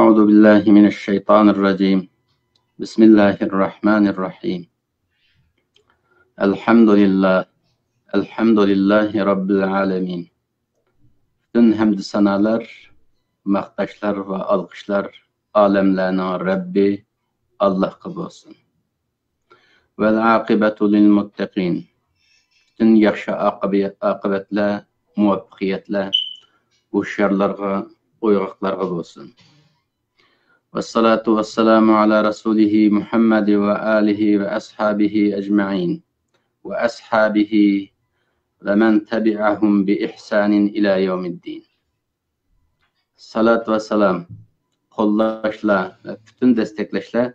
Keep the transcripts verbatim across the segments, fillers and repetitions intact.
أعوذ بالله من الشيطان الرجيم. بسم الله الرحمن الرحيم. الحمد لله. الحمد لله رب العالمين. پۈتۈن ھەمدۇ سانالار، ماختاشلار ۋە ئالقىشلار ئالەملەرنىڭ رەببى ئاللاھقا بولسۇن. والعاقبة للمتقين. پۈتۈن ياخشى ئاقىبەت-، ئاقىۋەتلەر، مۇۋەپپەقىيەتلەر ھوشيارلارغا، ئويغاقلارغا بولسۇن. والصلاة والسلام على رسوله محمد وآله وأصحابه أجمعين وأصحابه ومن تبعهم بإحسان إلى يوم الدين. سالات ۋە سالام، قوللاشلار ۋە پۈتۈن دەستەكلەشلەر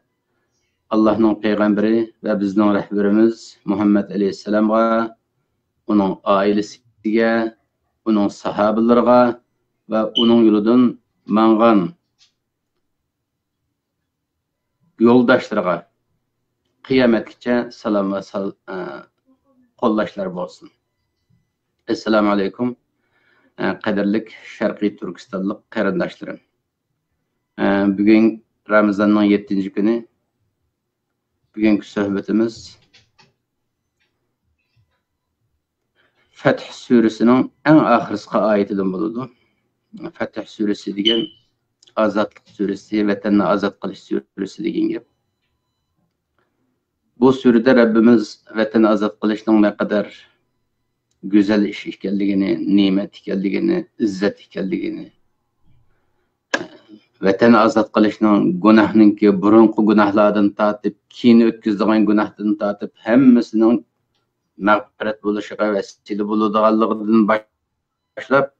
ئاللاھنىڭ پەيغەمبىرى ۋە بىزنىڭ رەھبىرىمىز مۇھەممەد ئەلەيھىسسالامغا، ئۇنىڭ ئائىلىسىگە، ئۇنىڭ ساھابىلىرىغا ۋە ئۇنىڭ يولىدىن ماڭغان يولداشلىرىغا قىيامەتكىچە سالام ۋە سال-، ئە، قوللاشلار بولسۇن. ئەسسالامۇ ئەلەيكۇم، ئە، قەدىرلىك شەرقىي تۈركىستانلىق قېرىنداشلىرىم. ئە، بۈگۈن رامىزاننىڭ يەتتىنچى كۈنى. بۈگۈنكى سۆھبىتىمىز فەتھ سۈرىسىنىڭ ئەڭ ئاخىرقى ئايىتىدىن بولىدۇ. فەتھ سۈرىسى دېگەن ئازادلىق سۈرىسى، ۋەتەننى ئازاد قىلىش سۈرىسى دېگەن گەپ. بۇ سۈرىدە رەببىمىز ۋەتەن ئازاد قىلىشنىڭ نەقەدەر گۈزەل ئىش ئىكەنلىكىنى، نېمەت ئىكەنلىكىنى، ئىززەت ئىكەنلىكىنى، ۋەتەن ئازاد قىلىشنىڭ گۇناھنىڭكى، بۇرۇنقى گۇناھلاردىن تارتىپ، كېيىن ئۆتكۈزىدىغان گۇناھتىن تارتىپ ھەممىسىنىڭ مەغپىرەت بولۇشىغا ۋەسىلە بولىدىغانلىقىدىن باشلاپ،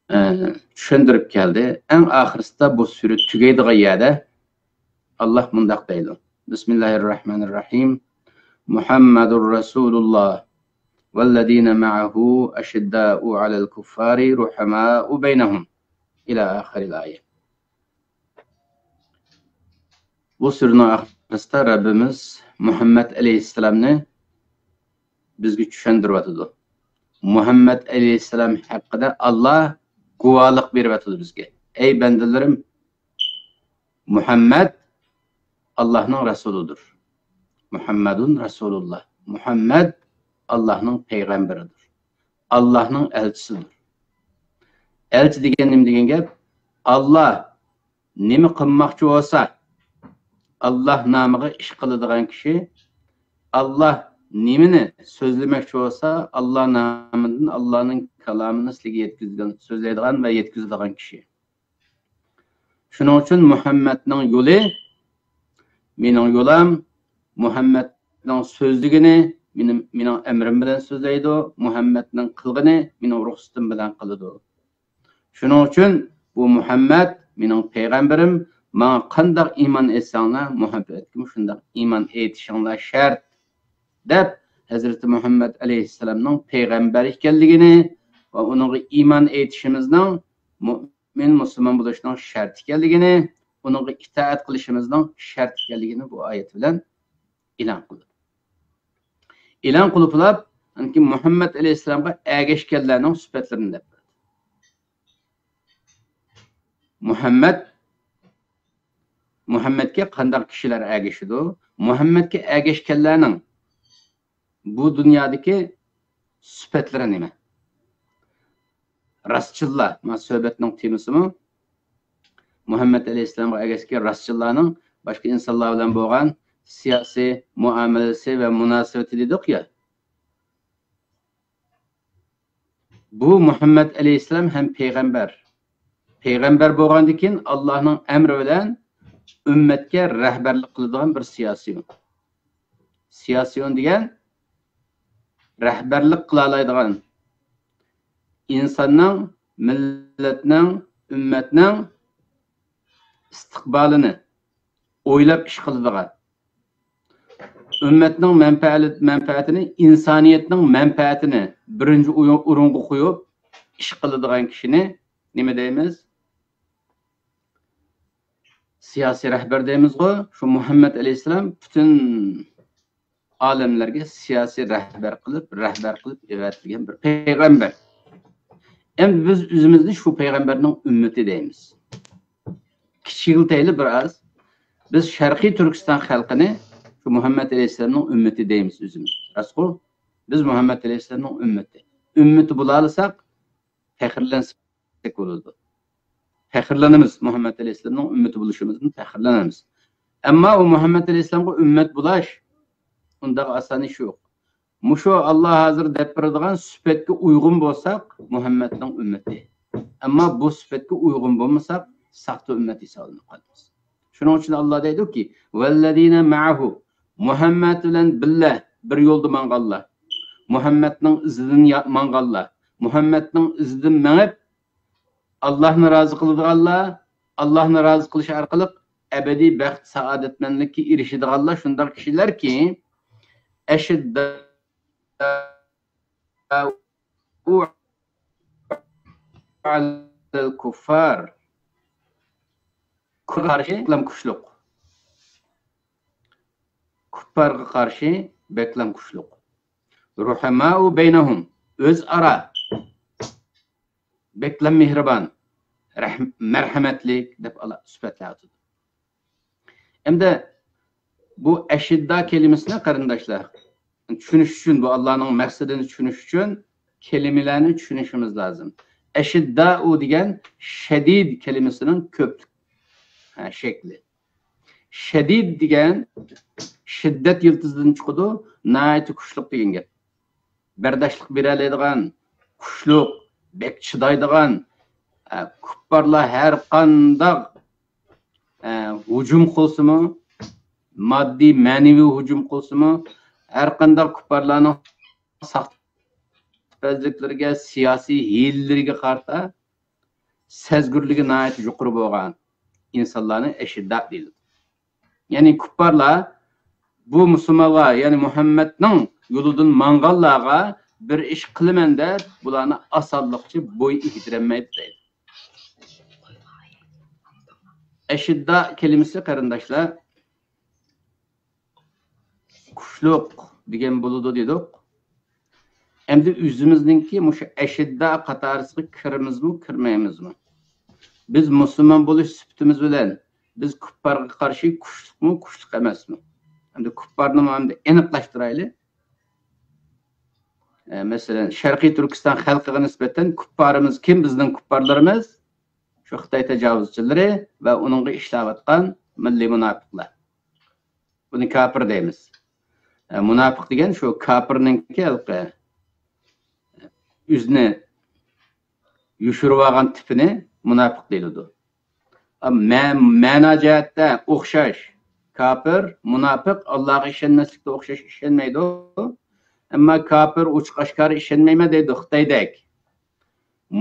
ئە، چۈشەندۈرۈپ كەلدى. ئەڭ ئاخىرسىدا بۇ سۈرە تۈگەيدىغان يەردە ئاللاھ مۇنداق دەيدۇ: بىسمىللاھىررەھمانىررەھىم. مۇھەممەدۇر رەسۇلۇللاھ ۋەللەزىنە مەئەھۇ ئەشىددائۇ ئەلەل كۇففارى رۇھەمائۇ بەينەھۇم. ئىلە ئاخىرىل ئايە. بۇ سۈرىنىڭ ئاخىرسىدا رەببىمىز مۇھەممەد ئەلەيھىسسالامنى بىزگە چۈشەندۈرۈۋاتىدۇ. مۇھەممەد ئەلەيھىسسالام ھەققىدە ئاللاھ گۇۋاھلىق بېرىۋاتىدۇ بىزگە. ئەي بەندىلىرىم، مۇھەممەد ئاللاھنىڭ رەسۇلىدۇر. مۇھەممەدۇن رەسۇلۇللاھ. مۇھەممەد ئاللاھنىڭ پەيغەمبىرىدۇر. ئاللاھنىڭ ئەلچىسىدۇر. ئەلچى دېگەن نېمە دېگەن گەپ؟ ئاللاھ نېمە قىلماقچى بولسا، ئاللاھ نامىغا ئىش قىلىدىغان كىشى، ئاللاھ نېمىنى سۆزلىمەكچى بولسا، ئاللاھ نامىدىن، ئاللاھنىڭ كالامىنى سىلەرگە يەتكۈزىدىغان، سۆزلەيدىغان ۋە يەتكۈزىدىغان كىشى. شۇنىڭ ئۈچۈن مۇھەممەدنىڭ يولى مېنىڭ يولۇم، مۇھەممەدنىڭ سۆزلىگىنى مېنىڭ، مېنىڭ ئەمرىم بىلەن سۆزلەيدۇ، مۇھەممەدنىڭ قىلغىنى مېنىڭ رۇخسىتىم بىلەن قىلىدۇ. شۇنىڭ ئۈچۈن بۇ مۇھەممەد مېنىڭ پەيغەمبىرىم، ماڭا قانداق ئىمان ئېيتساڭلار، مۇھەممەدكىمۇ شۇنداق ئىمان ئېيتىشىڭلار شەرت، دەپ، ھەزرىتى مۇھەممەد ئەلەيھىسسالامنىڭ پەيغەمبەر ئىكەنلىكىنى ۋە ئۇنىڭغا ئىمان ئېيتىشىمىزنىڭ، مۇئمىن، مۇسۇلمان بولۇشنىڭ شەرتى ئىكەنلىكىنى، ئۇنىڭغا ئىتائەت قىلىشىمىزنىڭ شەرتى ئىكەنلىكىنى بۇ ئايەت بىلەن ئېلان قىلدى. ئېلان قىلىپلا، ئاندىن كېيىن مۇھەممەد ئەلەيھىسسالامغا ئەگەشكەنلەرنىڭ سۈپەتلىرىنى دەپ بەردى. مۇھەممەد، مۇھەممەدكە قانداق كىشىلەر ئەگىشىدۇ؟ مۇھەممەدكە ئەگەشكەنلەرنىڭ بۇ دۇنيادىكى سۈپەتلىرى نېمە؟ راستچىللار، مانا سۆھبەتنىڭ تېمىسىمۇ مۇھەممەد ئەلەيھىسسالامغا ئەگەشكەن راستچىللارنىڭ باشقا ئىنسانلار بىلەن بولغان سىياسىي مۇئامىلىسى ۋە مۇناسىۋىتى دېدۇق يا. بۇ مۇھەممەد ئەلەيھىسسالام ھەم پەيغەمبەر. پەيغەمبەر بولغاندىن كېيىن، ئاللاھنىڭ ئەمرى بىلەن ئۈممەتكە رەھبەرلىك قىلىدىغان بىر سىياسىيون. سىياسىيون دېگەن رەھبەرلىك قىلالايدىغان، ئىنساننىڭ، مىللەتنىڭ، ئۈممەتنىڭ ئىستىقبالىنى ئويلاپ ئىش قىلىدىغان، ئۈممەتنىڭ مەنپەئەت-، مەنپەئەتىنى، ئىنسانىيەتنىڭ مەنپەئەتىنى بىرىنچى ئويۇن-، ئورۇنغا قويۇپ ئىش قىلىدىغان كىشىنى نېمە دەيمىز؟ سىياسىي رەھبەر دەيمىزغۇ. شۇ مۇھەممەد ئەلەيھىسسالام پۈتۈن ئالەملەرگە سىياسىي رەھبەر قىلىپ، رەھبەر قىلىپ ئەۋەتىلگەن بىر پەيغەمبەر. ئەمدى بىز ئۆزىمىزنى شۇ پەيغەمبەرنىڭ ئۈممىتى دەيمىز. كىچىكلىتەيلى بىر ئاز. بىز شەرقىي تۈركىستان خەلقىنى شۇ مۇھەممەد ئەلەيھىسسالامنىڭ ئۈممىتى دەيمىز ئۆزىمىز. راستقۇ؟ بىز مۇھەممەد ئەلەيھىسسالامنىڭ ئۈممىتى. ئۈممىتى بولالىساق، پەخىرلەنسەك بولىدۇ. پەخىرلىنىمىز، مۇھەممەد ئەلەيھىسسالامنىڭ ئۈممىتى بولۇشىمىزدىن پەخىرلىنىمىز. ئەمما ئۇ مۇھەممەد ئەلەيھىسسالامغا ئۈممەت بولاش ئۇنداق ئاسان ئىش يوق. مۇشۇ ئاللا ھازىر دەپ بېرىدىغان سۈپەتكە ئۇيغۇن بولساق، مۇھەممەدنىڭ ئۈممىتى. ئەمما بۇ سۈپەتكە ئۇيغۇن بولمىساق، ساختا ئۈممەت ھېسابلىنىپ قالىمىز. شۇنىڭ ئۈچۈن ئاللا دەيدۇكى، ۋەللەزىنە مەئەھۇ، مۇھەممەد بىلەن بىللە بىر يولدا ماڭغانلار، مۇھەممەدنىڭ ئىزىدىن يا-، ماڭغانلار، مۇھەممەدنىڭ ئىزىدىن مېڭىپ، ئاللاھنى رازى قىلىدىغانلار، ئاللاھنى رازى قىلىش ئارقىلىق ئەبەدىي بەخت، سائادەتمەنلىككە ئېرىشىدىغانلار شۇنداق كىشىلەركى، ئەشىدداءۇ ئەلەل كۇففار. كۇففارغا قارشى بەكلەم كۈچلۈك. كۇففارغا قارشى بەكلەم كۈچلۈك. رۇھەمائۇ بەينەھۇم. ئۆزئارا بەكلەم مېھرىبان، رەھم-، مەرھەمەتلىك دەپ ئالا-، سۈپەتلەۋاتىدۇ. ئەمدى بۇ ئەشىددا كەلىمىسىنى، قېرىنداشلار، چۈشىنىش ئۈچۈن، بۇ ئاللانىڭ مەقسىتىنى چۈشىنىش ئۈچۈن كەلىمىلەرنى چۈشىنىشىمىز لازىم. ئەشىددائۇ دېگەن شەدىد كەلىمىسىنىڭ كۆپلۈك، ھە، شەكلى. شەدىد دېگەن شىددەت يىلتىزىدىن چىقىدۇ، ناھايىتى كۈچلۈك دېگەن گەپ. بەرداشلىق بېرەلەيدىغان، كۈچلۈك، بەك چىدايدىغان، ئە، كۇپپارلار ھەر قانداق، ئە، ھۇجۇم قىلسىمۇ، ماددىي، مەنىۋى ھۇجۇم قىلسىمۇ، ھەر قانداق كۇپپارلارنىڭ ساختىپەزلىكلىرىگە، سىياسىي ھىيلىلىرىگە قارىتا سەزگۈرلۈكى ناھايىتى يۇقىرى بولغان ئىنسانلارنى ئەشىددا دېيىلىدۇ. يەنى كۇپپارلار بۇ مۇسۇلمانلار، يەنى مۇھەممەدنىڭ يولىدىن ماڭغانلارغا بىر ئىش قىلىمەن دەپ، بۇلارنى ئاسانلىقچە بوي ئېگىدۈرەلمەيدۇ دەيدۇ. ئەشىددا كەلىمىسى، قېرىنداشلار، كۈچلۈك دېگەن بولىدۇ دېدۇق. ئەمدى ئۆزىمىزنىڭكى مۇشۇ ئەشىددا قاتارىسىغا كىرىمىزمۇ، كىرمەيمىزمۇ؟ بىز مۇسۇلمان بولۇش سۈپىتىمىز بىلەن بىز كۇپپارغا قارشى كۈچلۈكمۇ، كۈچلۈك ئەمەسمۇ؟ ئەمدى كۇپپارنىمۇ ئەمدى ئېنىقلاشتۇرايلى. ئە، مەسىلەن، شەرقىي تۈركىستان خەلقىگە نىسبەتەن كۇپپارىمىز كىم؟ بىزنىڭ كۇپپارلىرىمىز شۇ خىتاي تاجاۋۇزچىلىرى ۋە ئۇنىڭغا ئىشلەۋاتقان مىللىي مۇناپىقلار. بۇنى كاپىر دەيمىز. ئە، مۇناپىق دېگەن شۇ كاپىرنىڭكى ھېلىقى ئۆزىنى يوشۇرۇۋالغان تىپىنى مۇناپىق دېيىلىدۇ. ئە، مە-، مەنا جەھەتتە ئوخشاش. كاپىر، مۇناپىق ئاللاغا ئىشەنمەسلىكتە ئوخشاش ئىشەنمەيدۇ. ئەمما كاپىر ئوچۇق ئاشكارا ئىشەنمەيمەن دەيدۇ خىتايدەك.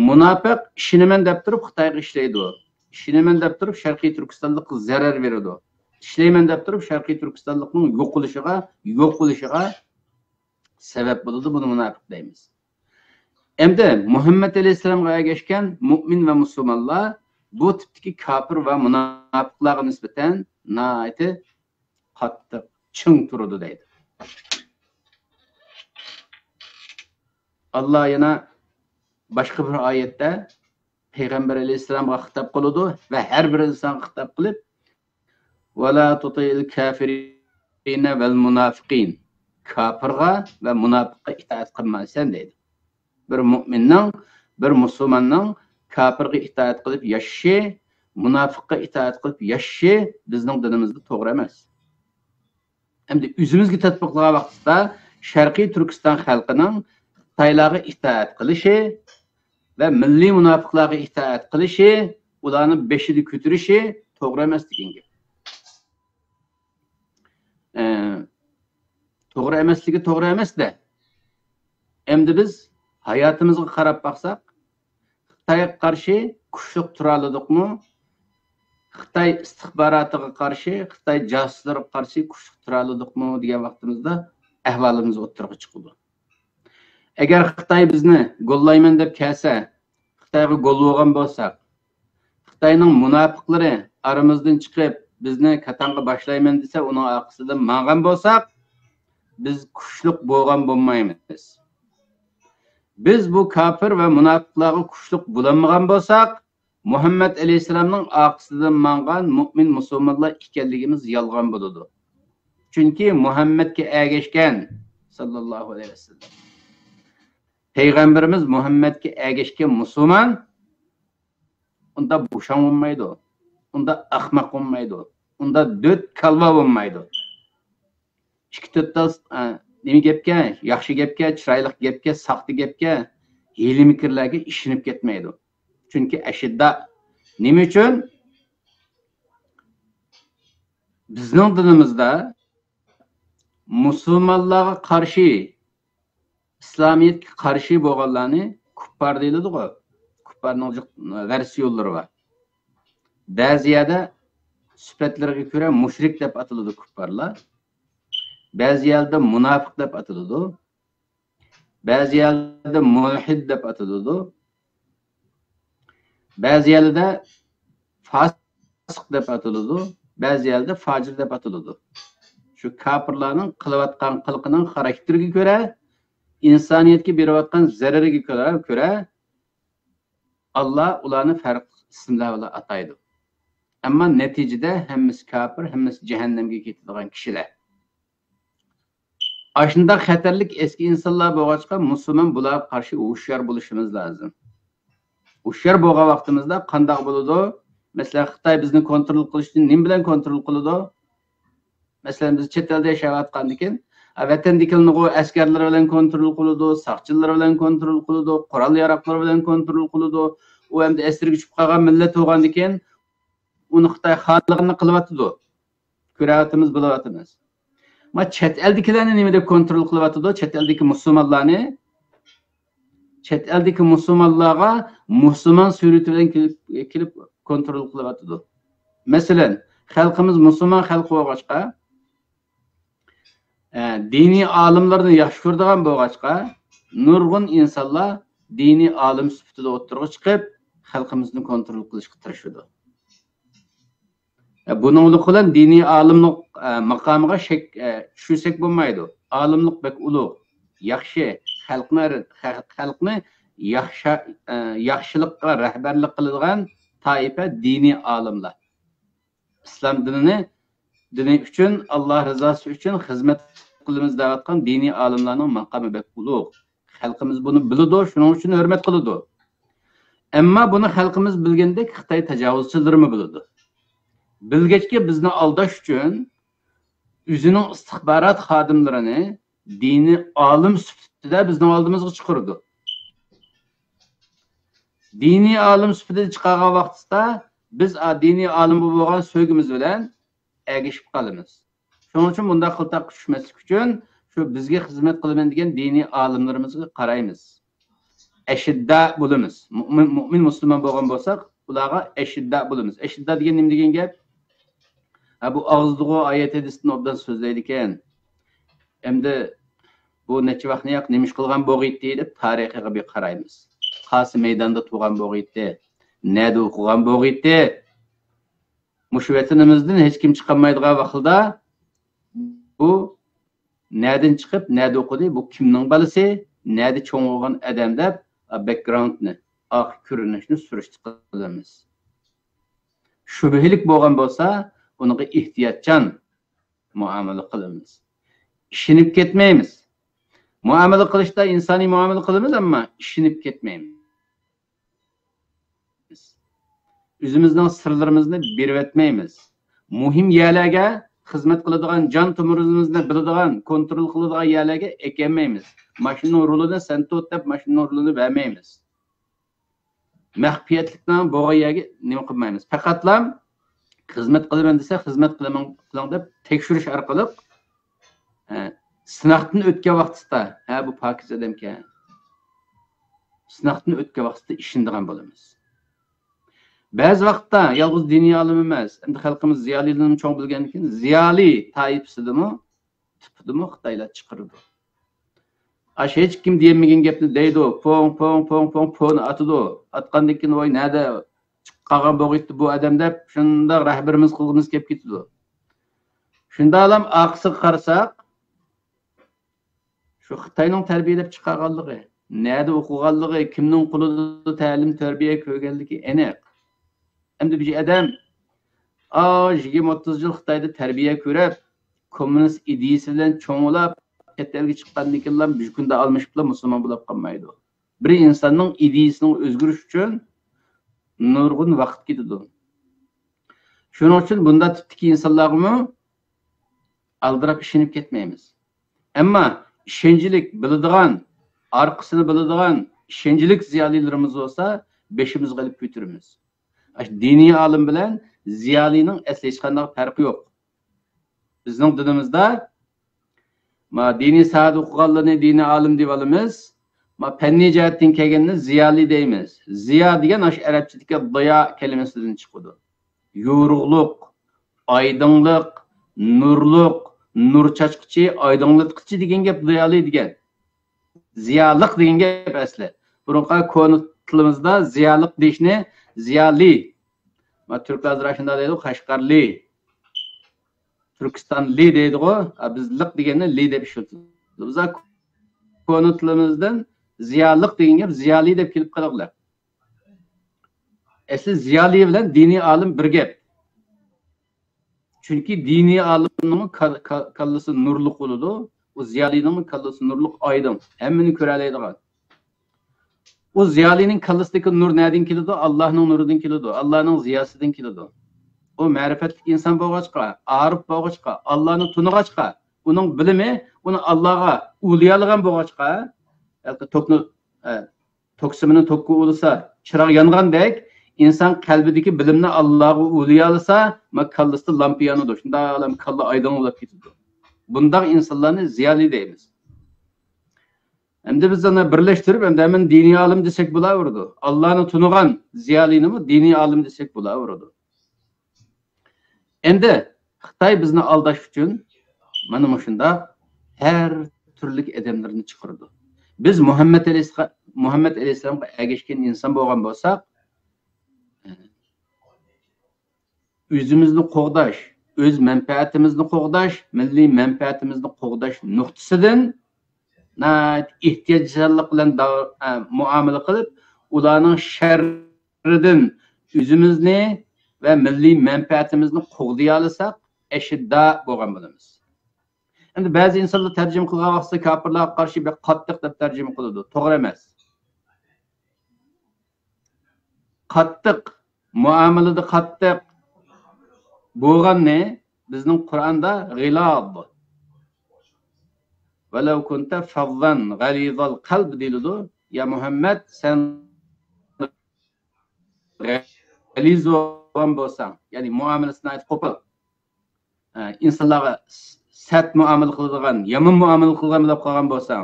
مۇناپىق ئىشىنىمەن دەپ تۇرۇپ خىتايغا ئىشلەيدۇ. ئىشىنىمەن دەپ تۇرۇپ شەرقىي تۈركىستانلىققا زەرەر بېرىدۇ. ئىشلەيمەن دەپ تۇرۇپ شەرقىي تۈركىستانلىقنىڭ يوقىلىشىغا، يوق بولۇشىغا سەۋەب بولىدۇ. بۇنى مۇناپىق دەيمىز. ئەمدى مۇھەممەد ئەلەيھىسسالامغا ئەگەشكەن مۇئمىن ۋە مۇسۇلمانلار بۇ تىپتىكى كاپىر ۋە مۇناپىقلارغا نىسبەتەن ناھايىتى قاتتىق، چىڭ تۇرىدۇ دەيدۇ. ئاللا يەنە باشقا بىر ئايەتتە پەيغەمبەر ئەلەيھىسسالامغا خىتاب قىلىدۇ ۋە ھەر بىر ئىنسانغا خىتاب قىلىپ، ۋەلا تۇتىئىل كافىرىنە ۋەل مۇنافىقىن. كاپىرغا ۋە مۇناپىققا ئىتائەت قىلمايسەن دەيدۇ. بىر مۇئمىننىڭ، بىر مۇسۇلماننىڭ كاپىرغا ئىتائەت قىلىپ ياشىشى، مۇناپىققا ئىتائەت قىلىپ ياشىشى بىزنىڭ دىنىمىزدا توغرا ئەمەس. ئەمدى ئۆزىمىزگە تەتبىقلىغان ۋاقتىدا شەرقىي تۈركىستان خەلقىنىڭ خىتايلارغا ئىتائەت قىلىشى ۋە مىللىي مۇناپىقلارغا ئىتائەت قىلىشى، ئۇلارنى بېشىدا كۆتۈرۈشى توغرا ئەمەس دېگەن گەپ. ئە، توغرا ئەمەسلىكى توغرا ئەمەس-دە. ئەمدى بىز ھاياتىمىزغا قاراپ باقساق، خىتايغا قارشى كۈچلۈك تۇرالىدۇقمۇ؟ خىتاي ئىستىخباراتىغا قارشى، خىتاي جاسۇسلىرىغا قارشى كۈچلۈك تۇرالىدۇقمۇ دېگەن ۋاقتىمىزدا ئەھۋالىمىز ئوتتۇرىغا چىقىدۇ. ئەگەر خىتاي بىزنى گوللايمەن دەپ كەلسە، خىتايغا گول بولغان بولساق، خىتاينىڭ مۇناپىقلىرى ئارىمىزدىن چىقىپ، بىزنى كاتاڭغا باشلايمەن دېسە، ئۇنىڭ ئارقىسىدىن ماڭغان بولساق، بىز كۈچلۈك بولغان بولمايمىز. بىز بۇ كاپىر ۋە مۇناپىقلارغا كۈچلۈك بولالمىغان بولساق، مۇھەممەد ئەلەيھىسسالامنىڭ ئارقىسىدىن ماڭغان مۆمىن مۇسۇلمانلار ئىكەنلىكىمىز يالغان بولىدۇ. چۈنكى مۇھەممەدكە ئەگەشكەن، ساللاللاھۇ ئەلەيھى ۋەسەللەم، پەيغەمبىرىمىز مۇھەممەدكە ئەگەشكەن مۇسۇلمان ئۇندا بوشاڭ بولمايدۇ، ئۇندا ئەخمەق بولمايدۇ، ئۇندا دۆت كالۋا بولمايدۇ. ئىككى تۆت تال، ئە، نېمە گەپكە، ياخشى گەپكە، چىرايلىق گەپكە، ساختا گەپكە، ھىيلە-مىكىرلەرگە ئىشىنىپ كەتمەيدۇ. چۈنكى ئەشىددا. نېمە ئۈچۈن؟ بىزنىڭ دىنىمىزدا مۇسۇلمانلارغا قارشى، ئىسلامىيەتكە قارشى بولغانلارنى كۇپپار دېيىلىدىغۇ. كۇپپارنىڭ جىق ۋەرسىيونلىرى بار. بەزى يەردە سۈپەتلىرىگە كۆرە مۇشرىك دەپ ئاتىلىدۇ كۇپپارلار. بەزى يەردە مۇناپىق دەپ ئاتىلىدۇ. بەزى يەردە مۇلھىد دەپ ئاتىلىدۇ. بەزى يەردە فاسىق دەپ ئاتىلىدۇ. بەزى يەردە فاجىر دەپ ئاتىلىدۇ. شۇ كاپىرلارنىڭ قىلىۋاتقان قىلىقىنىڭ خاراكتېرىگە كۆرە، ئىنسانىيەتكە بېرىۋاتقان زەرىرىگە كۆرە، كۆرە ئاللا ئۇلارنى پەرقلىق ئىسىملار بىلەن ئاتايدۇ. ئەمما نەتىجىدە ھەممىسى كاپىر، ھەممىسى جەھەننەمگە كېتىدىغان كىشىلەر. ئاشۇنداق خەتەرلىك ئەسكى ئىنسانلار بولغاچقا، مۇسۇلمان بۇلارغا قارشى ھوشيار بولۇشىمىز لازىم. ھوشيار بولغان ۋاقتىمىزدا قانداق بولىدۇ؟ مەسىلەن، خىتاي بىزنى كونترول قىلىش ئۈچۈن نېمە بىلەن كونترول قىلىدۇ؟ مەسىلەن، بىز چەت ئەلدە ياشاۋاتقاندىكىن، ۋەتەندىكىلەرنىغۇ ئەسكەرلىرى بىلەن كونترول قىلىدۇ، ساقچىلىرى بىلەن كونترول قىلىدۇ، قورال ياراقلىرى بىلەن كونترول قىلىدۇ. ئۇ ئەمدى ئەسىرگە چۈشۈپ قالغان مىللەت بولغاندىكىن، ئۇنى خىتاي خالىغىنىنى قىلىۋاتىدۇ. كۆرۈۋاتىمىز، بىلىۋاتىمىز. ما چەت ئەلدىكىلەرنى نېمە دەپ كونترول قىلىۋاتىدۇ؟ چەت ئەلدىكى مۇسۇلمانلارنى، چەت ئەلدىكى مۇسۇلمانلارغا مۇسۇلمان سۈرىتى بىلەن كېلىپ، كېلىپ كونترول قىلىۋاتىدۇ. مەسىلەن، خەلقىمىز مۇسۇلمان خەلق بولغاچقا، ئە، دىنىي ئالىملارنى ياخشى كۆرىدىغان بولغاچقا، نۇرغۇن ئىنسانلار دىنىي ئالىم سۈپىتىدە ئوتتۇرىغا چىقىپ، خەلقىمىزنى كونترول قىلىشقا تىرىشىدۇ. ئە، بۇنىڭ بىلەن دىنىي ئالىملىق، ئە، ماقامىغا شەك، ئە، چۈشۈرسەك بولمايدۇ. ئالىملىق بەك ئۇلۇغ، ياخشى، خەلقنى، خەلقنى ياخشا-، ئە، ياخشىلىققا رەھبەرلىك قىلىدىغان تائىپە دىنىي ئالىملار. ئىسلام دىنىنى، دىنى ئۈچۈن، ئاللا رىزاسى ئۈچۈن خىزمەت قىلىمىز دەۋاتقان دىنىي ئالىملارنىڭ ماقامى بەك ئۇلۇغ. خەلقىمىز بۇنى بىلىدۇ، شۇنىڭ ئۈچۈن ھۆرمەت قىلىدۇ. ئەمما بۇنى خەلقىمىز بىلگەندەك خىتاي تاجاۋۇزچىلىرىمۇ بىلىدۇ. بىلگەچكە بىزنى ئالداش ئۈچۈن ئۆزىنىڭ ئىستىخبارات خادىملىرىنى دىنىي ئالىم سۈپىتىدە بىزنىڭ ئالدىمىزغا چىقىرىدۇ. دىنىي ئالىم سۈپىتىدە چىقارغان ۋاقتىدا بىز ئا-، دىنىي ئالىمغا بولغان سۆيگۈمىز بىلەن ئەگىشىپ قالىمىز. شۇنىڭ ئۈچۈن بۇنداق قىلتاققا چۈشمەسلىك ئۈچۈن شۇ بىزگە خىزمەت قىلىمەن دېگەن دىنىي ئالىملىرىمىزغا قارايمىز. ئەشىددا بولىمىز. مۇئمىن، مۇئمىن مۇسۇلمان بولغان بولساق، ئۇلارغا ئەشىددا بولىمىز. ئەشىددا دېگەن نېمە دېگەن گەپ؟ ھە، بۇ ئاغزىدىغۇ ئايەت ھەدىستىن ئوبدان سۆزلەيدىكەن. ئەمدى بۇ نەچچە ۋاقىتنى ياق نېمە ئىش قىلغان بولغىيتتى دەپ تارىخىغا بىر قارايمىز. قايسى مەيداندا تۇرغان بولغىيتتى، نەدە ئوقۇغان بولغىيتتى. مۇشۇ ۋەتىنىمىزدىن ھېچ كىم چىقالمايدىغان ۋاقتىدا بۇ نەدىن چىقىپ، نەدە ئوقۇدى، بۇ كىمنىڭ بالىسى، نەدە چوڭ بولغان ئادەم دەپ، بەكگراۋندنى، ئارقا كۆرۈنۈشنى سۈرۈشتە قىلىمىز. شۈبھىلىك بولغان بولسا، ئۇنىڭغا ئېھتىياتچان مۇئامىلە قىلىمىز. ئىشىنىپ كەتمەيمىز. مۇئامىلە قىلىشتا ئىنسانىي مۇئامىلە قىلىمىز، ئەمما ئىشىنىپ كەتمەيمىز. ئۆزىمىزنىڭ سىرلىرىمىزنى بېرىۋەتمەيمىز. مۇھىم يەرلەرگە، خىزمەت قىلىدىغان، جان تومۇرىمىزنى بىلىدىغان، كونترول قىلىدىغان يەرلەرگە ئەكەلمەيمىز. ماشىنىنىڭ رۇلىنى سەن تۇت دەپ، ماشىنىنىڭ رۇلىنى بەرمەيمىز. مەخپىيەتلىكنىڭ بولغان يەرگە نېمە قىلمايمىز. پەقەتلا خىزمەت قىلىمەن دېسە، خىزمەت قىلىمەن، قىلىڭ دەپ تەكشۈرۈش ئارقىلىق، ھە، سىناقتىن ئۆتكەن ۋاقتىدا، ھە، بۇ پاكىز ئادەمكەن. سىناقتىن ئۆتكەن ۋاقتىدا ئىشىنىدىغان بولىمىز. بەزى ۋاقىتتا يالغۇز دىنىي ئالىم ئەمەس، ئەمدى خەلقىمىز زىيالىيلىرىنى چوڭ بىلگەندىن كېيىن، زىيالىي تائىپىسىدىمۇ، تىپىدىمۇ خىتايلار چىقىرىدۇ. ئاشۇ ھېچ كىم دېيەلمىگەن گەپنى دەيدۇ. پوڭ، پوڭ، پوڭ، پوڭ، پونى ئاتىدۇ. ئاتقاندىن كېيىن، ۋاي، نەدە چىقىپ قالغان بولغىيتتى بۇ ئادەم دەپ، شۇنداق رەھبىرىمىز قىلغۇمىز كېلىپ كېتىدۇ. شۇنداقلام ئارقىسىغا قارىساق، شۇ خىتاينىڭ تەربىيەلەپ چىقارغانلىقى، نەدە ئوقۇغانلىقى، كىمنىڭ قولىدا تەلىم تەربىيە كۆرگەنلىكى ئېنىق. ئەمدى بىر ئادەم، ئا، يىگىرمە ئوتتۇز يىل خىتايدا تەربىيە كۆرۈپ، كوممۇنىست ئىدىيىسى بىلەن چوڭ بولاپ، چەت ئەلگە چىققاندىن كېيىنلا بىر كۈندە ئالمىشىپلا مۇسۇلمان بولاپ قالمايدۇ. بىر ئىنساننىڭ ئىدىيىسىنىڭ ئۆزگىرىشى ئۈچۈن نۇرغۇن ۋاقىت كېتىدۇ. شۇنىڭ ئۈچۈن بۇنداق تىپتىكى ئىنسانلارغىمۇ ئالدىراپ ئىشىنىپ كەتمەيمىز. ئەمما ئىشەنچلىك بىلىدىغان، ئارقىسىنى بىلىدىغان ئىشەنچلىك زىيالىيلىرىمىز بولسا، بېشىمىزغا ئېلىپ كۆتۈرىمىز. ئاشۇ دىنىي ئالىم بىلەن زىيالىينىڭ ئەسلى ھېچقانداق پەرقى يوق. بىزنىڭ دىنىمىزدا، ما، دىنىي ساھەدە ئوقۇغانلارنى دىنىي ئالىم دەپ ئالىمىز. ما، پەننىي جەھەتتىن كەلگەندە زىيالىي دەيمىز. زىيا دېگەن ئاشۇ ئەرەبچىدىكى ضىيا كەلىمىسىدىن چىقىدۇ. يورۇقلۇق، ئايدىڭلىق، نۇرلۇق، نۇر چاچقۇچى، ئايدىڭلاتقۇچى دېگەن گەپ زىيالىي دېگەن. زىيالىق دېگەن گەپ ئەسلى. بۇرۇنقى كونا تىلىمىزدا زىيالىق دېيىشنى زىيالىي. ما، تۈركلەر ھازىر شۇنداق دەيدۇ، قەشقەرلىي، تۈركىستانلىي دەيدىغۇ. ھە، بىز لىق دېگەننى لىي دەپ ئىشلىتىدۇ. بىز كونا تىلىمىزدىن زىيالىق دېگەن گەپ زىيالىي دەپ كېلىپ قالغىلى. ئەسلى زىيالىي بىلەن دىنىي ئالىم بىر گەپ. چۈنكى دىنىي ئالىمنىڭمۇ كال-، كال-، كاللىسى نۇرلۇق بولىدۇ، ئۇ زىيالىينىڭمۇ كاللىسى نۇرلۇق، ئايدىڭ، ھەممىنى كۆرەلەيدىغان. ئۇ زىيالىينىڭ كاللىسىدىكى نۇر نەدىن كېلىدۇ؟ ئاللاھنىڭ نۇرىدىن كېلىدۇ، ئاللاھنىڭ زىياسىدىن كېلىدۇ. ئۇ مەرىپەتلىك ئىنسان بولغاچقا، ئارىپ بولغاچقا، ئاللاھنى تونۇغاچقا، ئۇنىڭ بىلىمى ئۇنى ئاللاھقا ئولىيالىغان بولغاچقا، ھېلىقى توكنى، ئە، توك سىمىنى توكقا ئۇلىسا، چىراغ يانغاندەك، ئىنسان قەلبىدىكى بىلىمنى ئاللاغا ئۇلىيالىسا، ما، كاللىسىدا لامپا يانىدۇ. شۇنداق كاللا ئايدىڭ بولاپ كېتىدۇ. بۇنداق ئىنسانلارنى زىيالىي دەيمىز. ئەمدى بىز ئۇنى بىرلەشتۈرۈپ، ئەمدى ھەممىنى دىنىي ئالىم دېسەك بولاۋېرىدۇ. ئاللانى تونۇغان زىيالىينىمۇ دىنىي ئالىم دېسەك بولاۋېرىدۇ. ئەمدى خىتاي بىزنى ئالداش ئۈچۈن مانا مۇشۇنداق ھەر تۈرلۈك ئادەملەرنى چىقىرىدۇ. بىز مۇھەممەد ئەلەيھىسسا-، مۇھەممەد ئەلەيھىسسالامغا ئەگەشكەن ئىنسان بولغان بولساق، ئۆزىمىزنى قوغداش، ئۆز مەنپەئەتىمىزنى قوغداش، مىللىي مەنپەئەتىمىزنى قوغداش نۇقتىسىدىن ناھايىتى ئېھتىياتچانلىق بىلەن دا-، ئە، مۇئامىلە قىلىپ، ئۇلارنىڭ شەررىدىن ئۆزىمىزنى ۋە مىللىي مەنپەئەتىمىزنى قوغدىيالىساق، ئەشىددا بولغان بولىمىز. ئەمدى بەزى ئىنسانلار تەرجىمە قىلغان ۋاقتىدا كاپىرلارغا قارشى بەك قاتتىق دەپ تەرجىمە قىلىدۇ. توغرا ئەمەس. قاتتىق، مۇئامىلىدە قاتتىق بولغاننى بىزنىڭ قۇرئاندا غىلاظ، ۋەلەۋ كۇنتە فەززەن غەلىزەل قەلب دېيىلىدۇ. يا مۇھەممەد، سەن غەلىز بولغان بولساڭ، يەنى مۇئامىلىسى ناھايىتى قوپال، ئە، ئىنسانلارغا س-، سەت مۇئامىلە قىلىدىغان، يامان مۇئامىلە قىلغان بولۇپ قالغان بولساڭ،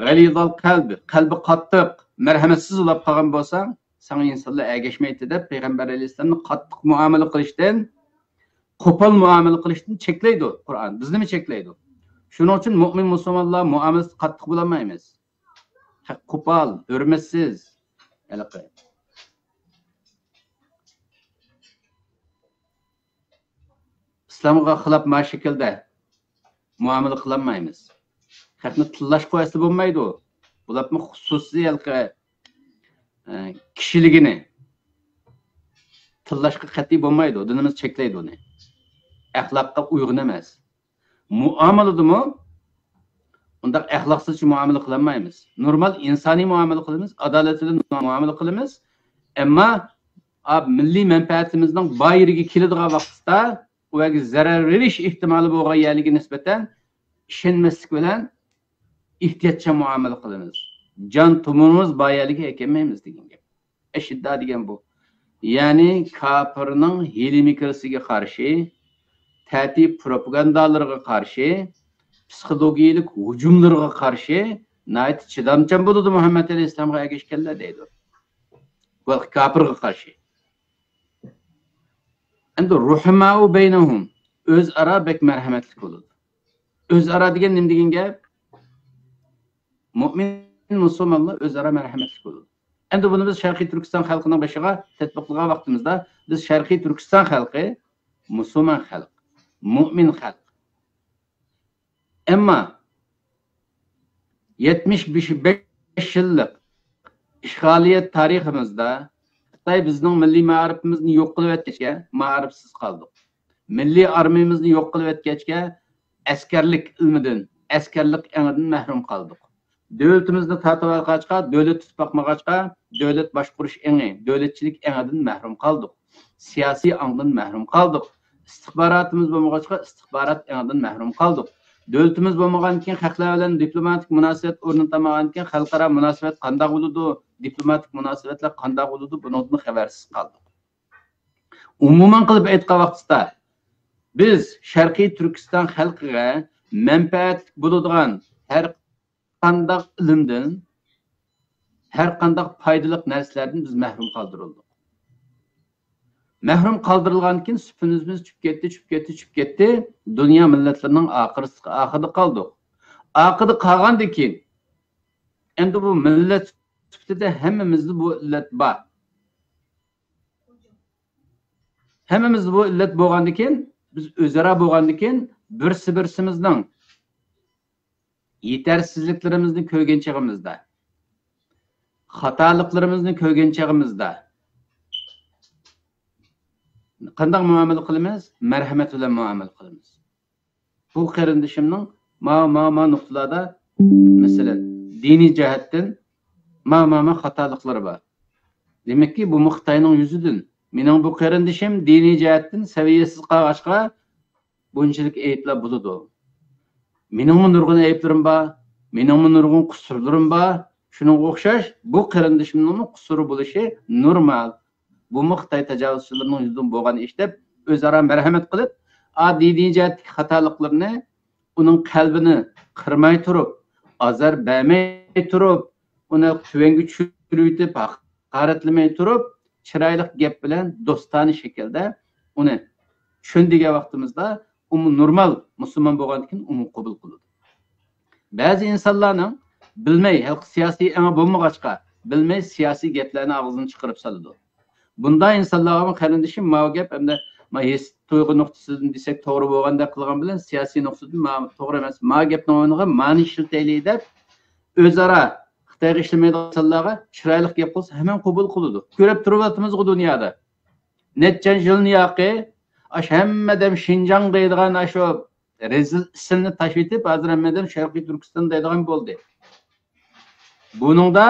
غەلىزەل قەلب، قەلبى قاتتىق، مەرھەمەتسىز بولاپ قالغان بولساڭ، ساڭا ئىنسانلار ئەگەشمەيتتى دەپ، پەيغەمبەر ئەلەيھىسسالامنى قاتتىق مۇئامىلە قىلىشتىن، قوپال مۇئامىلە قىلىشتىن چەكلەيدۇ قۇرئان. بىزنىمۇ چەكلەيدۇ. شۇنىڭ ئۈچۈن مۆمىن مۇسۇلمانلار مۇئامىلىسىدە قاتتىق بولالمايمىز. قوپال، ھۆرمەتسىز. ھېلىقى ئىسلامغا خىلاپ ما شەكىلدە مۇئامىلە قىلالمايمىز. خەقنى تىللاشقا ئەسلى بولمايدۇ. بۇلارمۇ خۇسۇسىي ھېلىقى، ئە، كىشىلىكىنى تىللاشقا قەتئىي بولمايدۇ. دىنىمىز چەكلەيدۇ ئۇنى. ئەخلاققا ئۇيغۇن ئەمەس. مۇئامىلىدىمۇ ئۇنداق ئەخلاقسىزچە مۇئامىلە قىلالمايمىز. نورمال ئىنسانىي مۇئامىلە قىلىمىز، ئادالەت بىلەن مۇئامىلە قىلىمىز. ئەمما، ئا، مىللىي مەنپەئەتىمىزنىڭ بار يېرىگە كېلىدىغان ۋاقىتتا، ئۇ يەرگە زەرەر بېرىش ئېھتىمالى بولغان يەرلىرىگە نىسبەتەن ئىشەنمەسلىك بىلەن ئېھتىياتچان مۇئامىلە قىلىمىز. جان تومۇرىمىز بار يەرلىرىگە ئەكەلمەيمىز دېگەن گەپ. ئەشىددا دېگەن بۇ. يەنى كاپىرنىڭ ھىيلە-مىكرىسىگە قارشى، تەتۈر پروپاگاندالىرىغا قارشى، پسىخولوگىيەلىك ھۇجۇملىرىغا قارشى ناھايىتى چىدامچان بولىدۇ مۇھەممەد ئەلەيھىسسالامغا ئەگەشكەنلەر دەيدۇ. بۇ كاپىرغا قارشى. ئەمدى رۇھەمائۇ بەينەھۇم، ئۆزئارا بەك مەرھەمەتلىك بولىدۇ. ئۆزئارا دېگەن نېمە دېگەن گەپ؟ مۆمىن مۇسۇلمانلار ئۆزئارا مەرھەمەتلىك بولىدۇ. ئەمدى بۇنى بىز شەرقىي تۈركىستان خەلقىنىڭ بېشىغا تەتبىقلىغان ۋاقتىمىزدا، بىز شەرقىي تۈركىستان خەلقى مۇسۇلمان خەلق، مۆمىن خەلق. ئەمما يەتمىش بەش يىللىق ئىشغالىيەت تارىخىمىزدا خىتاي بىزنىڭ مىللىي مائارىپىمىزنى يوق قىلىۋەتكەچكە، مائارىپسىز قالدۇق. مىللىي ئارمىيىمىزنى يوق قىلىۋەتكەچكە، ئەسكەرلىك ئىلمىدىن، ئەسكەرلىك ئېڭىدىن مەھرۇم قالدۇق. دۆلىتىمىزنى تارتىۋالغاچقا، دۆلەت تۇتۇپ باقمىغاچقا، دۆلەت باشقۇرۇش ئېڭى، دۆلەتچىلىك ئېڭىدىن مەھرۇم قالدۇق. سىياسىي ئاڭدىن مەھرۇم قالدۇق. ئىستىخباراتىمىز بولمىغاچقا، ئىستىخبارات ئېڭىدىن مەھرۇم قالدۇق. دۆلىتىمىز بولمىغاندىكىن، خەقلەر بىلەن دىپلوماتىك مۇناسىۋەت ئورنىتالمىغاندىكىن، خەلقئارا مۇناسىۋەت قانداق بولىدۇ؟ دىپلوماتىك مۇناسىۋەتلەر قانداق بولىدۇ؟ بۇنىڭدىن خەۋەرسىز قالدۇق. ئومۇمەن قىلىپ ئېيتقان ۋاقتىدا، بىز شەرقىي تۈركىستان خەلقىگە مەنپەئەتلىك بولىدىغان ھەر قانداق ئىلىمدىن، ھەر قانداق پايدىلىق نەرسىلەردىن بىز مەھرۇم قالدۇرۇلدۇق. مەھرۇم قالدۇرۇلغاندىن كېيىن سۈپىتىمىز چۈشۈپ كەتتى، چۈشۈپ كەتتى، چۈشۈپ كەتتى. دۇنيا مىللەتلىرىنىڭ ئاخىرسى-، ئاخىرىدا قالدۇق. ئاخىرىدا قالغاندىن كېيىن، ئەمدى بۇ مىللەت سۈپىتىدە ھەممىمىزدە بۇ ئىللەت بار. ھەممىمىزدە بۇ ئىللەت بولغاندىن كېيىن، بىز ئۆزئارا بولغاندىن كېيىن، بىرسى-بىرسىمىزنىڭ يېتەرسىزلىكلىرىمىزنى كۆرگەن چېغىمىزدا، خاتالىقلىرىمىزنى كۆرگەن چېغىمىزدا قانداق مۇئامىلە قىلىمىز؟ مەرھەمەت بىلەن مۇئامىلە قىلىمىز. بۇ قېرىندىشىمنىڭ ما، ما، ما نۇقتىلاردا، مەسىلەن، دىنىي جەھەتتىن ما، ما، ما خاتالىقلىرى بار. دېمەككى، بۇمۇ خىتاينىڭ يۈزىدىن. مېنىڭ بۇ قېرىندىشىم دىنىي جەھەتتىن سەۋىيەسىز قالغاچقا، بۇنچىلىك ئەيىبلەر بولىدۇ. مېنىڭمۇ نۇرغۇن ئەيىبلىرىم بار، مېنىڭمۇ نۇرغۇن قۇسۇرلىرىم بار. شۇنىڭغا ئوخشاش بۇ قېرىندىشىمنىڭمۇ قۇسۇرى بولۇشى نورمال. بۇمۇ خىتاي تاجاۋۇزچىلىرىنىڭ يۈزىدىن بولغان ئىش دەپ، ئۆزئارا مەرھەمەت قىلىپ، ئا، دىنىي جەھەتتىكى خاتالىقلىرىنى، ئۇنىڭ قەلبىنى قىرماي تۇرۇپ، ئازار بەرمەي تۇرۇپ، ئۇنى تۆۋەنگە چۈشۈرۈۋېتىپ، ھاقارەتلىمەي تۇرۇپ، چىرايلىق گەپ بىلەن دوستانە شەكىلدە ئۇنى چۈشەندۈرگەن ۋاقتىمىزدا، ئۇمۇ نورمال مۇسۇلمان بولغاندىكىن ئۇمۇ قوبۇل قىلىدۇ. بەزى ئىنسانلارنىڭ بىلمەي، ھېلىقى سىياسىي ئېڭى بولمىغاچقا، بىلمەي سىياسىي گەپلەرنى ئاغزىدىن چىقىرىپ سالىدۇ. بۇنداق ئىنسانلارغىمۇ قېرىندىشىم ماۋۇ گەپ ئەمدى ما ھېس تۇيغۇ نۇقتىسىدىن دېسەك توغرا بولغاندەك قىلغان بىلەن سىياسىي نۇقتىدىن ما توغرا ئەمەس، ما گەپنىڭ ئورنىغا مانى ئىشلىتەيلى دەپ ئۆزئارا خىتايغا ئىشلىمەيدىغان ئىنسانلارغا چىرايلىق گەپ قىلسا ھەممە قوبۇل قىلىدۇ. كۆرۈپ تۇرۇۋاتىمىزغۇ دۇنيادا. نەچچە يىلنى ياقى ئاشۇ ھەممە ئادەم شىنجاڭ دەيدىغان ئاشۇ رەزىل ئىسىمنى تاشلىۋېتىپ، ھازىر ھەممە ئادەم شەرقىي تۈركىستان دەيدىغان بولدى. بۇنىڭدا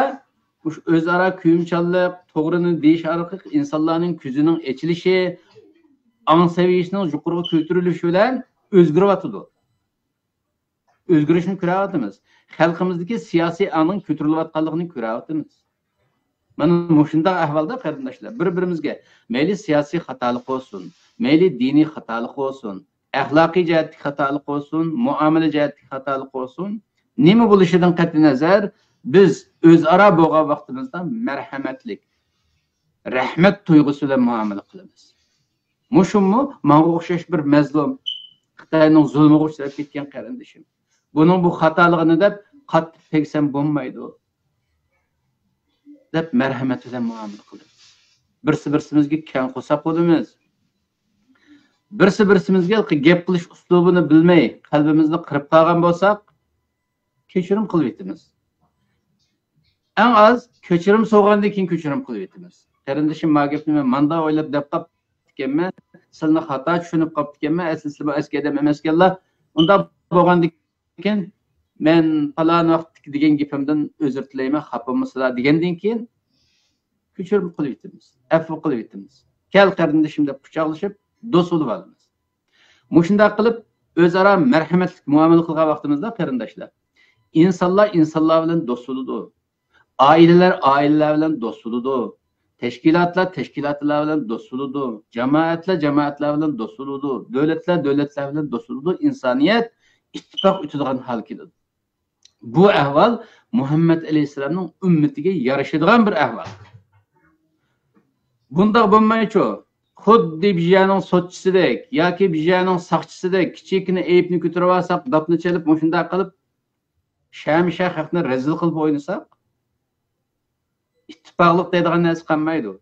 مۇشۇ ئۆزئارا كۆيۈمچانلىق، توغرىنى دېيىش ئارقىلىق ئىنسانلارنىڭ كۆزىنىڭ ئېچىلىشى، ئاڭ سەۋىيەسىنىڭ يۇقىرىغا كۆتۈرۈلۈشى بىلەن ئۆزگىرىۋاتىدۇ. ئۆزگىرىشنى كۆرۈۋاتىمىز. خەلقىمىزدىكى سىياسىي ئاڭنىڭ كۆتۈرۈلۈۋاتقانلىقىنى كۆرۈۋاتىمىز. مانا مۇشۇنداق ئەھۋالدا، قېرىنداشلار، بىر-بىرىمىزگە مەيلى سىياسىي خاتالىق بولسۇن، مەيلى دىنىي خاتالىق بولسۇن، ئەخلاقىي جەھەتتىكى خاتالىق بولسۇن، مۇئامىلە جەھەتتىكى خاتالىق بولسۇن، نېمە بولۇشىدىن قەتئىينەزەر، بىز ئۆزئارا بولغان ۋاقتىمىزدا مەرھەمەتلىك، رەھمەت تۇيغۇسى بىلەن مۇئامىلە قىلىمىز. مۇشۇمۇ ماڭا ئوخشاش بىر مەزلۇم، خىتاينىڭ زۇلمىغا ئۇچراپ كەتكەن قېرىندىشىم. بۇنىڭ بۇ خاتالىقىنى دەپ قاتتىق تەگسەم بولمايدۇ، دەپ مەرھەمەت بىلەن مۇئامىلە قىلىمىز. بىرسى بىرسىمىزگە كەڭ قورساق بولىمىز. بىرسى بىرسىمىزگە گەپ قىلىش ئۇسلۇبىنى بىلمەي قەلبىمىزنى قىرىپ قالغان بولساق، كەچۈرۈم قىلىۋېتىمىز. ئەڭ ئاز كەچۈرۈم سورىغاندىن كېيىن كەچۈرۈم قىلىۋېتىمىز. قېرىندىشىم، ما گەپنى مەن ماندا ئويلاپ دەپ قاپتىكەنمەن، سىلىنى خاتا چۈشىنىپ قاپتىكەنمەن، ئەسلى سىلىمۇ ئەسكى ئادەم ئەمەسكەنلا. ئۇنداق بولغاندىن كېيىن مەن پالان ۋاقىتتىكى دېگەن گېپىمدىن ئۆزۈر تىلەيمەن، خاپا بولمىسىلا دېگەندىن كېيىن كەچۈرۈم قىلىۋېتىمىز، ئەپۇ قىلىۋېتىمىز. كەل قېرىندىشىم دەپ قۇچاقلىشىپ دوست بولۇۋالىمىز. مۇشۇنداق قىلىپ ئۆزئارا مەرھەمەتلىك مۇئامىلە قىلغان ۋاقتىمىزدا قېرىنداشلار، ئىنسانلار ئىنسانلار بىلەن دوست بولىدۇ. ئائىلىلەر ئائىلىلەر بىلەن دوست بولىدۇ. تەشكىلاتلار تەشكىلاتلار بىلەن دوست بولىدۇ. جامائەتلەر جامائەتلەر بىلەن دوست بولىدۇ. دۆلەتلەر دۆلەتلەر بىلەن دوست بولىدۇ. ئىنسانىيەت ئىتتىپاق ئۆتىدىغان ھال كېلىدۇ. بۇ ئەھۋال مۇھەممەد ئەلەيھىسسالامنىڭ ئۈممىتىگە يارىشىدىغان بىر ئەھۋال. بۇنداق بولمايچۇ؟ خۇددى بىژەنىڭ سوتچىسىدەك ياكى بىژەنىڭ ساقچىسىدەك كىچىككىنە ئەيىبنى كۆتۈرۈۋالساق، داپنى چېلىپ مۇشۇنداق قىلىپ شەمشە خەقنى رەزىل قىلىپ ئوينىساق، ئىتتىپاقلىق دەيدىغان نەرسە قالمايدۇ.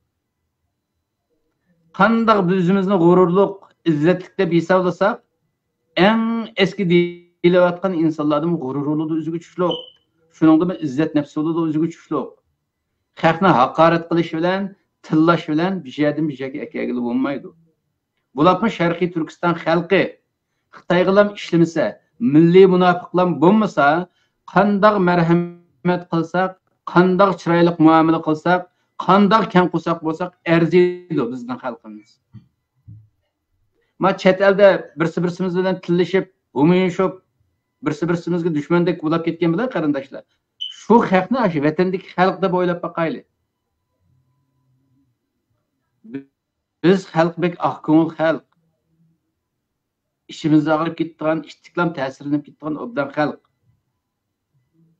قانداق بىز ئۆزىمىزنى غۇرۇرلۇق، ئىززەتلىك دەپ ھېسابلىساق، ئەڭ ئەسكى دېيىلىۋاتقان ئىنسانلاردىمۇ غۇرۇر بولىدۇ ئۆزىگە چۈشلۈك. شۇنىڭدىمۇ ئىززەت نەپسى بولىدۇ ئۆزىگە چۈشلۈك. خەقنى ھاقارەت قىلىش بىلەن تىللاش بىلەن بىر يەردىن بىر يەرگە ئەكەلگىلى بولمايدۇ. بولۇپمۇ شەرقىي تۈركىستان خەلقى خىتايغىلام ئىشلىمىسە، مىللىي مۇناپىقلام بولمىسا، قانداق مەرھەمەت قىلساق، قانداق چىرايلىق مۇئامىلە قىلساق، قانداق كەڭ قورساق بولساق ئەرزىيدۇ بىزنىڭ خەلقىمىز. ما چەت ئەلدە بىرسى بىرسىمىز بىلەن تىللىشىپ، ھۇمۇيۇشۇپ، بىرسى بىرسىمىزگە دۈشمەندەك بولاپ كەتكەن بىلەن قېرىنداشلار، شۇ خەقنى ئاشۇ ۋەتەندىكى خەلق دەپ ئويلاپ باقايلى. بىز خەلق بەك ئاق كۆڭۈل خەلق. ئىچىمىز ئاغرىپ كېتىدىغان، ئىتتىكلام تەسىرلىنىپ كېتىدىغان ئوبدان خەلق.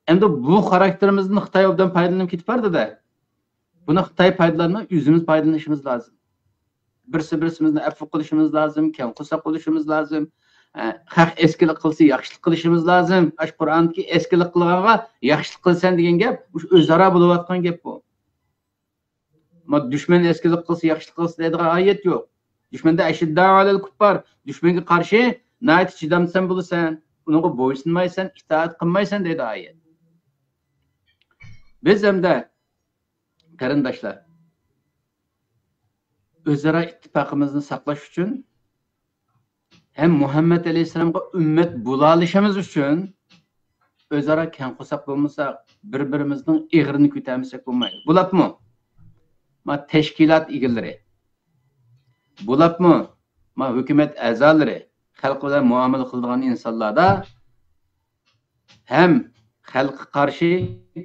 ئەمدى بۇ خاراكتېرىمىزدىن خىتاي ئوبدان پايدىلىنىپ كېتىپ بارىدۇ-دە. بۇنى خىتاي پايدىلانماي، ئۆزىمىز پايدىلىنىشىمىز لازىم. بىرسى بىرسىمىزنى ئەپۇ قىلىشىمىز لازىم، كەڭ قورساق بولۇشىمىز لازىم. ئە، خەق ئەسكىلىك قىلسا، ياخشىلىق قىلىشىمىز لازىم. ئاشۇ قۇرئاندىكى ئەسكىلىك قىلغانغا ياخشىلىق قىلىسەن دېگەن گەپ، مۇشۇ ئۆزئارا بولۇۋاتقان گەپ بۇ. ما دۈشمەن ئەسكىلىك قىلسا، ياخشىلىق قىلسا دەيدىغان ئايەت يوق. دۈشمەندە ئەشىددائۇ ئەلەل كۇپپار، دۈشمەنگە قارشى ناھايىتى چىدامچان بولىسەن، ئۇنىڭغا بويسۇنمايسەن، ئىتائەت قىلمايسەن دەيدۇ ئايەت. بىز ئەمدى قېرىنداشلار، ئۆزئارا ئىتتىپاقىمىزنى ساقلاش ئۈچۈن ھەم مۇھەممەد ئەلەيھىسسالامغا ئۈممەت بولالىشىمىز ئۈچۈن ئۆزئارا كەڭ قورساق بولمىساق، بىر-بىرىمىزنىڭ ئېغىرىنى كۆتەرمىسەك بولمايدۇ. بولۇپمۇ ما تەشكىلات ئىگىلىرى، بولۇپمۇ ما ھۆكۈمەت ئەزالىرى، خەلق بىلەن مۇئامىلە قىلىدىغان ئىنسانلاردا ھەم خەلققە قارشى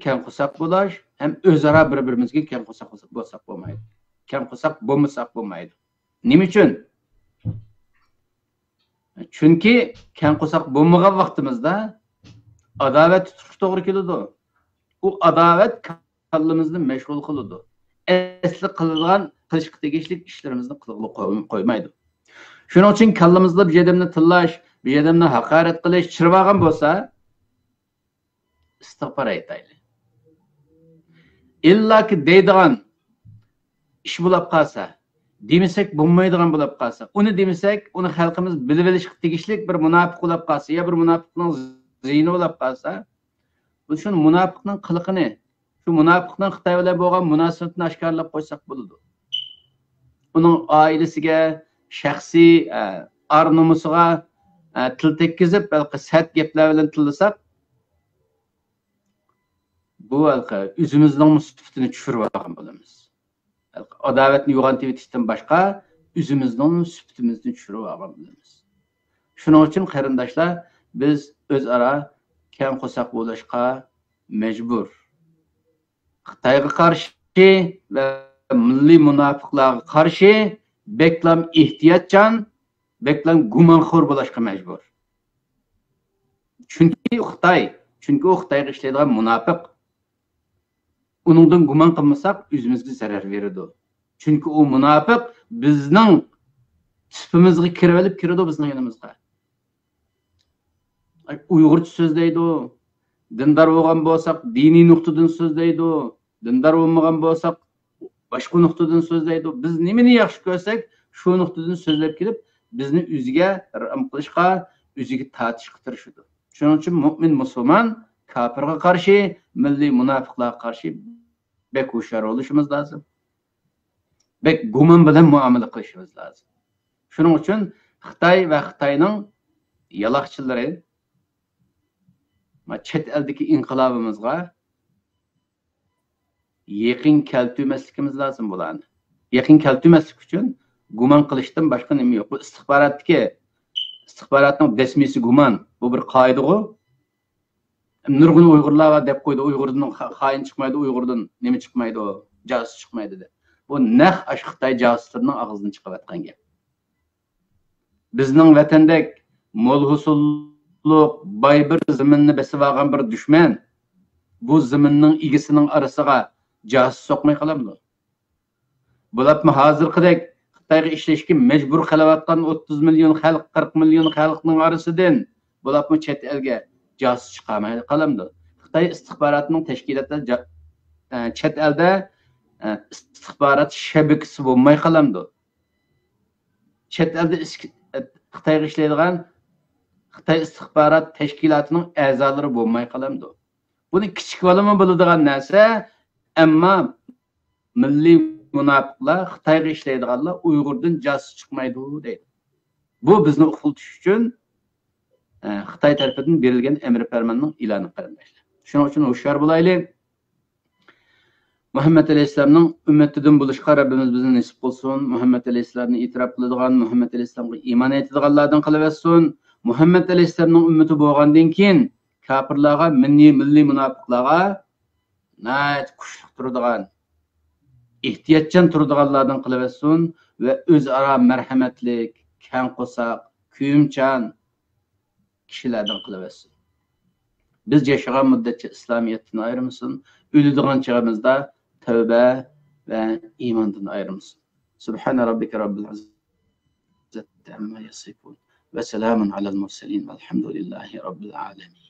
كەڭ قورساق بولاش، ھەم ئۆزئارا بىر-بىرىمىزگە كەڭ قورساق بولساق بولمايدۇ. كەڭ قورساق بولمىساق بولمايدۇ. نېمە ئۈچۈن؟ چۈنكى كەڭ قورساق بولمىغان ۋاقتىمىزدا ئاداۋەت تۇتۇشقا توغرا كېلىدۇ. ئۇ ئاداۋەت كاللىمىزنى مەشغۇل قىلىدۇ. ئەسلى قىلىدىغان، قىلىشقا تېگىشلىك ئىشلىرىمىزنى قىلغىلى قوي-، قويمايدۇ. شۇنىڭ ئۈچۈن كاللىمىزدا بىر ئادەمنى تىللاش، بىر ئادەمنى ھاقارەت قىلىش چىرىۋالغان بولسا، ئىستىغپار ئېيتايلى. ئىللاكى دەيدىغان ئىش بولاپ قالسا، دېمىسەك بولمايدىغان بولاپ قالسا، ئۇنى دېمىسەك، ئۇنى خەلقىمىز بىلىۋېلىشقا تېگىشلىك بىر مۇناپىق بولاپ قالسا يا بىر مۇناپىقنىڭ زىيىنى بولاپ قالسا، بۇ شۇ مۇناپىقنىڭ قىلىقىنى، شۇ مۇناپىقنىڭ خىتاي بىلەن بولغان مۇناسىۋىتىنى ئاشكارىلاپ قويساق بولىدۇ. ئۇنىڭ ئائىلىسىگە، شەخسىي، ئە، ئار نومۇسىغا، ئە، تىل تەگكۈزۈپ، ھېلىقى سەت گەپلەر بىلەن تىللىساق، بۇ ھېلىقى ئۆزىمىزنىڭ سۈپىتىنى چۈشۈرۈۋالغان بولىمىز. ئاداۋەتنى يوغان تېۋىتىشتىن باشقا ئۆزىمىزنىڭ سۈپىتىمىزنى چۈشۈرۈپ ئالغان بولىمىز. شۇنىڭ ئۈچۈن قېرىنداشلار، بىز ئۆزئارا كەڭ قورساق بولۇشقا مەجبۇر. خىتايغا قارشى ۋە مىللىي مۇناپىقلارغا قارشى بەكلام ئېھتىياتچان، بەكلام گۇمانخور بولۇشقا مەجبۇر. چۈنكى خىتاي، چۈنكى ئۇ خىتايغا ئىشلەيدىغان مۇناپىق. ئۇنىڭدىن گۇمان قىلمىساق، ئۆزىمىزگە زەرەر بېرىدۇ. چۈنكى ئۇ مۇناپىق بىزنىڭ سۈپىمىزگە كىرىۋېلىپ كىرىدۇ بىزنىڭ يېنىمىزغا. ئۇيغۇرچە سۆزلەيدۇ. دىندار بولغان بولساق، دىنىي نۇقتىدىن سۆزلەيدۇ. دىندار بولمىغان بولساق، باشقا نۇقتىدىن سۆزلەيدۇ. بىز نېمىنى ياخشى كۆرسەك، شۇ نۇقتىدىن سۆزلەپ كېلىپ، بىزنى ئۆزىگە رام قىلىشقا، ئۆزىگە تارتىشقا تىرىشىدۇ. شۇنىڭ ئۈچۈن مۆمىن مۇسۇلمان كاپىرغا قارشى، مىللىي مۇناپىقلارغا قارشى بەك ھوشيار بولۇشىمىز لازىم. بەك گۇمان بىلەن مۇئامىلە قىلىشىمىز لازىم. شۇنىڭ ئۈچۈن خىتاي ۋە خىتاينىڭ يالاقچىلىرى چەت ئەلدىكى ئىنقىلابىمىزغا يېقىن كەلتۈرمەسلىكىمىز لازىم بۇلارنى. يېقىن كەلتۈرمەسلىك ئۈچۈن گۇمان قىلىشتىن باشقا نېمە يوق. بۇ ئىستىخباراتتىكى، ئىستىخباراتنىڭ دەسمىسى گۇمان. بۇ بىر قائىدىغۇ. نۇرغۇن ئۇيغۇرلار دەپ قويدى، ئۇيغۇردىن خا-، خائىن چىقمايدۇ، ئۇيغۇردىن نېمە چىقمايدۇ، جاسۇس چىقمايدۇ دەپ. بۇ نەق ئاشۇ خىتاي جاسۇسلىرىنىڭ ئاغزىدىن چىقىۋاتقان گەپ. بىزنىڭ ۋەتەندەك مول ھوسۇللۇق، باي بىر زېمىننى بېسىۋالغان بىر دۈشمەن بۇ زېمىننىڭ ئىگىسىنىڭ ئارىسىغا جاسۇس سوقماي قالامدۇ؟ بولۇپمۇ ھازىرقىدەك خىتايغا ئىشلەشكە مەجبۇر قېلىۋاتقان ئوتتۇز مىليون خەلق، قىرىق مىليون خەلقنىڭ ئارىسىدىن بولۇپمۇ چەت ئەلگە جاسۇس چىقارماي قالامدۇ؟ خىتاي ئىستىخباراتىنىڭ تەشكىلاتى جا-، ئە، چەت ئەلدە، ئە، ئىستىخبارات شەبىكىسى بولماي قالامدۇ؟ چەت ئەلدە ئىس-، خىتايغا ئىشلەيدىغان خىتاي ئىستىخبارات تەشكىلاتىنىڭ ئەزالىرى بولماي قالامدۇ؟ بۇنى كىچىك بالىمۇ بىلىدىغان نەرسە، ئەمما مىللىي مۇناپىقلار، خىتايغا ئىشلەيدىغانلار ئۇيغۇردىن جاسۇس چىقمايدۇ دەيدۇ. بۇ بىزنى ئۇخلىتىش ئۈچۈن، ئە، خىتاي تەرىپىدىن بېرىلگەن ئەمر پەرماننىڭ ئېلانى، قېرىنداشلار. شۇنىڭ ئۈچۈن ھوشيار بولايلى. مۇھەممەد ئەلەيھىسسالامنىڭ ئۈممىتىدىن بولۇشقا رەببىمىز بىزنى نېسىپ قىلسۇن. مۇھەممەد ئەلەيھىسسالامنى ئېتىراپ قىلىدىغان، مۇھەممەد ئەلەيھىسسالامغا ئىمان ئېيتىدىغانلاردىن قىلىۋەتسۇن. مۇھەممەد ئەلەيھىسسالامنىڭ ئۈممىتى بولغاندىن كېيىن كاپىرلارغا، مىللىي، مىللىي مۇناپىقلارغا ناھايىتى كۈچلۈك تۇرىدىغان، ئېھتىياتچان تۇرىدىغانلاردىن قىلىۋەتسۇن ۋە ئۆزئارا مەرھەمەتلىك، كەڭ قورساق، كۆيۈمچان كىشىلەردىن قىلىۋەتسۇن. بىز ياشىغان مۇددەتچە ئىسلامىيەتتىن ئايرىمىسۇن، ئۆلىدىغان چېغىمىزدا تەۋبە ۋە ئىماندىن ئايرىمىسۇن. سبحان ربك رب العزة عما يصفون وسلام على المرسلين والحمد لله رب العالمين.